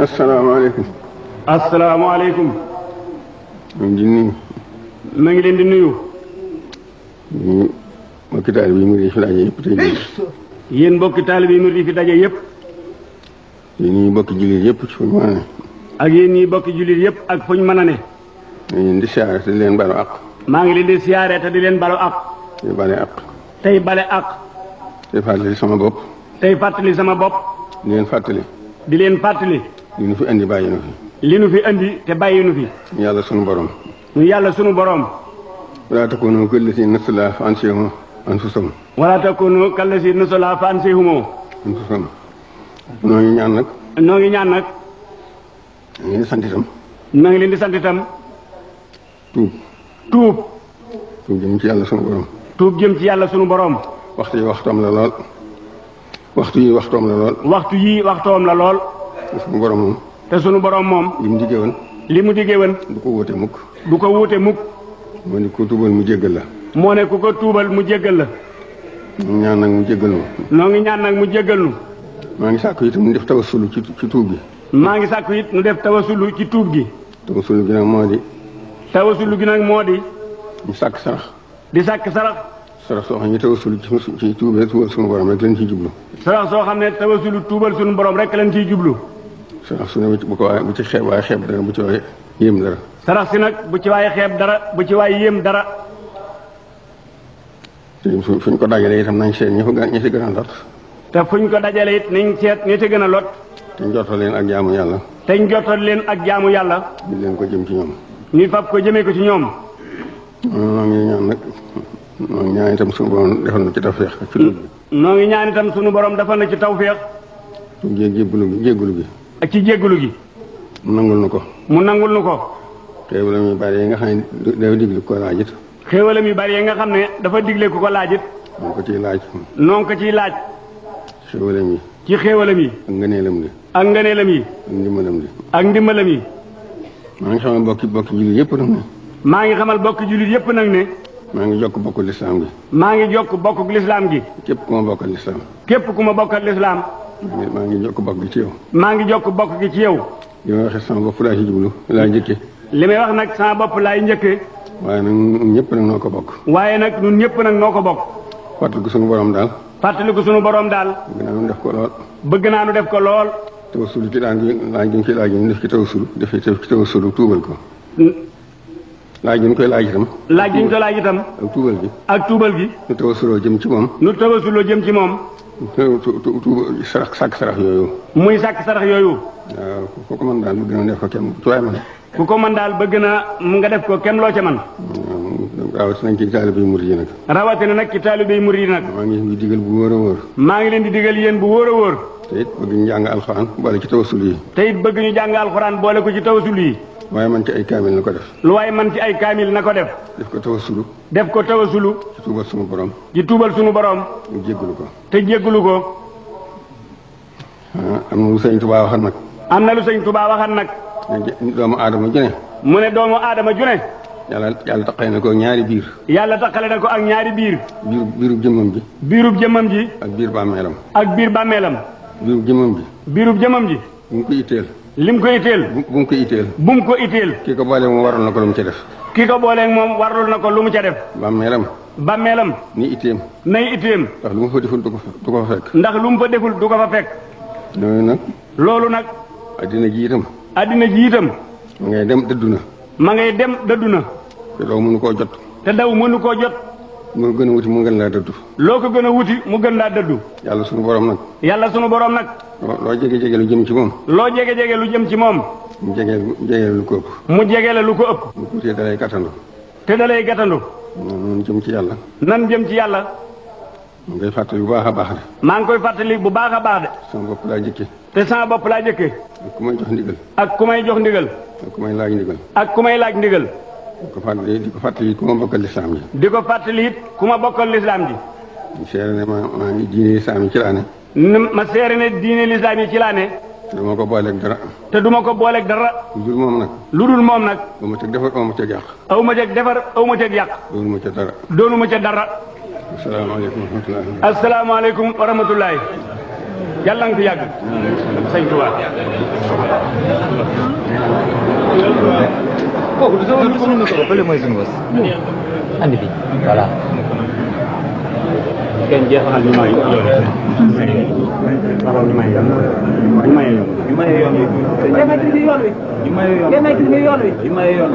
asalaamaaleykum. asalaamaaleykum. ñu ngi nuyu. ma ngi leen di nuyu. ñu mbokki taalibe yi murid yi fi daje yëpp tey yéen mbokki taalibe yi murid yi fi daje yëpp. yéen ñii mbokki jullit yëpp fu ñu mën a ne. ak yéen ñii mbokki jullit yëpp ak fu ñu mën a ne. ñu leen di siyaare te di leen balu àq. maa ngi leen di siyaare te di leen balu àq. tey bale àq. tey bale àq. tey fàttali sama bopp. tey fàttali sama bopp. di leen fàttali. di leen fàttali. li nu fi andi bàyyi nu fi. li nu fi andi te bàyyi nu fi. yàlla sunu borom. ñu yàlla sunu borom. wala takunu kallati nasulaa fa ansiyahum anfusahum. wala takunu kallati nasulaa fa ansiyahum anfusahum. noo ngi ñaan nag. noo ngi ñaan nag. maa ngi leen di sant itam. maa ngi leen di sant itam. tuub. tuub. tuub jëm ci yàlla sunu borom. tuub jëm ci yàlla sunu borom. waxtu yi waxtoom la lool. waxtu yi waxtoom la lool. waxtu yii waxtoom la lool. sunu borom moom. te sunu borom moom. li mu diggee woon. li mu diggee woon. du ko wóote mukk. du ko wuute mukk. moo ne ku tuubal mu jéggal la. moo ne ku ko tuubal mu jéggal la. ñu ñaan nag mu jéggal nu. noo ngi ñaan nag mu jéggal nu. maa ngi sàkku itam mu def tawasulu ci tuub gi. maa ngi sàkku it nu def tawasulu ci tuub gi. tawasulu gi nag moo di. tawasulu gi nag moo di. ñu sàkk sarax. di sàkk sarax. sarax soo xam ne tawasulu ci tuubal sunu borom rek lañ ciy jublu. sarax soo xam ne tawasulu tuubal sunu borom rek lañ ciy jublu. sarax su ne bu ko waaye bu ci xeeb waaye xeeb dara bu ci waaye yéem dara. sarax si nag bu ci waaye xeeb dara bu ci waaye yéem dara. te fuñ ko dajalee itam nañ seet ñi ci gën a lot. te fuñ ko dajale it nañ seet ñi ci gën a lot. te njortal leen ak jaamu yàlla. te njortal leen ak jaamu yàlla. ñu leen ko jëm ci ñoom. ñu fab ko jëmee ko ci ñoom. noo ngi ñaan nag noo ngi ñaan itam sunu borom defal na ci tawfeex ci tuub bi. noo ngi ñaan itam sunu borom defal na ci tawfeex. tuub gi jéggulu gi. ak ci jéggulu gi. mu nangul nu ko. mu nangul nu ko. xéewalam yu bari yi nga xam ne dafa digle ko laaj it. xéewalam yu bari yi nga xam ne dafa digle ku ko laaj it. noo ko ciy laaj. noo ko ciy laaj. xéewalam yi. ci xéewalam yi. ak ngëneelam li. ak ngëneelam yi. ak ndimbalam li. ak ndimbalam yi. maa ngi xamal bokki jullit yëpp nag ne. maa ngi xamal bokki jullit yëpp nag ne. maa ngi jokk bokku lislaam gi. maa ngi jokk bokku lislaam gi. képp ku ma bokkal lislaam. képp ku ma bokkal lislaam. maa ngi jokk bokk gi ci yow. maa ngi jokk bokk gi ci yow. li ma waxee sama bopp laa ci jublu laa njëkke. li may wax nag sama bopp laay njëkkee. waaye nag ñun ñëpp nag noo ko bokk. waaye nag ñun ñëpp nag noo ko bokk. fàttaliku sunu borom daal. fàttaliku sunu borom daal. bëgg naa nu def ko lool. bëgg naa nu def ko lool. tawasulu ci daan gi laaj gi ñu koy laaj ñu def ci tawasulu def ci tawasulu tuubal ko. laaj gi ñu koy laaj itam. laaj gi ñu koy laaj itam. ak tuubal gi. ak tuubal gi. nu tawasuloo jëm ci moom. nu tawasuloo jëm ci moom. sarax sàkk sarax yooyu. muy sàkk sarax yooyu. waaw ku ko mën daal bëgg na def ko kenn ci waay man. ku ko mën daal bëgg na nga def ko kenn loo ca man. rawatina ci taalibe yi murid yi nag. rawatina nag ci taalibe yi murid yi nag. maa ngi leen di digal bu wóor a wóor. maa ngi leen di digal yéen bu wóor a wóor. te it bëgg ñu jàng alxuraan boole ci tawasul yi. te it bëgg ñu jàng alxuraan boole ko ci tawasul yi. waaye man ci ay kaamil na ko def. lu waaye man ci ay kaamil na ko def. def ko tawasulu. def ko tawasulu. ci tuubal sunu borom. ci tuubal sunu borom. ñu jéggalu ko. te jéggalu ko. am na lu sëñ Tuubaa waxal nag. am na lu sëñ Tuubaa waxal nag. doomu aadama ju ne. mu ne doomu aadama ju ne. yàlla taqale na ko ñaari biir. yàlla taqale na ko ak ñaari biir. biirub jëmmam ji. biirub jëmmam ji. ak biir bàmmeelam. ak biir bàmmeelam. biirub jëmmam ji. biirub jëmmam ji. bu mu ko itteel. lim ko itteel. bu mu ko itteel. bu mu ko itteel. kii ko boole moom waral na ko lu mu ca def. kii ko booleeg moom warul na ko lu mu ca def. bàmmeelam. bàmmeelam. ni itteem. nay itteem. ndax lu mu fa deful du ko fa fekk. ndax lu mu fa deful du ko fa fekk. loolu nag. loolu nag. addina ji itam. addina ji itam. ma ngay dem dëddu na. ma ngay dem dëddu na. te daw mënu koo jot. te daw mënu koo jot. mu gën a wuti mu gën laa dëddu. loo ko gën a wuti mu gën laa dëddu. yàlla sunu borom nag. yàlla sunu borom nag. loo jege lu jëm ci moom. loo jege lu jëm ci moom. mu jege lu ko ëpp. mu jege la lu ko ëpp. mu tuutee dalay gàttandu. te dalay gàttandu. noonu jëm ci yàlla. nan jëm ci yàlla. mu ngay fàttali bu baax a baax de. maa ngi koy fàttali bu baax a baax de. sama bopp laa jëkke. te sama bopp laa jëkke. ak ku may jox ndigal. ak ku may jox ndigal. ak ku may laaj ndigal. ak ku may laaj ndigal. di ko fàttali ku ma bokkal lislaam ji. di ko fàttali it ku ma bokkal lislaam ji. ñu seere ne maa ngi diine lislaam yi ci laa ne. ma seere ne diine lislaam yi ci laa ne. te duma ko booleeg dara. te duma ko booleeg dara. lu dul moom nag. lu dul moom nag. aw ma teg defar aw ma teg yàq. aw ma teg defar aw ma teg yàq. doonu ma ca dara. doonu ma ca dara. asalaamaaleykum wa rahmatulah. asalaamaaleykum wa rahmatulah. yàlla nga fi yàgg sëñ Tuubaa kooku du sama sunu micro bële mooy sunu bos andi bi voilà kenn jeexal ñu may waxal ñu may yoon may yoon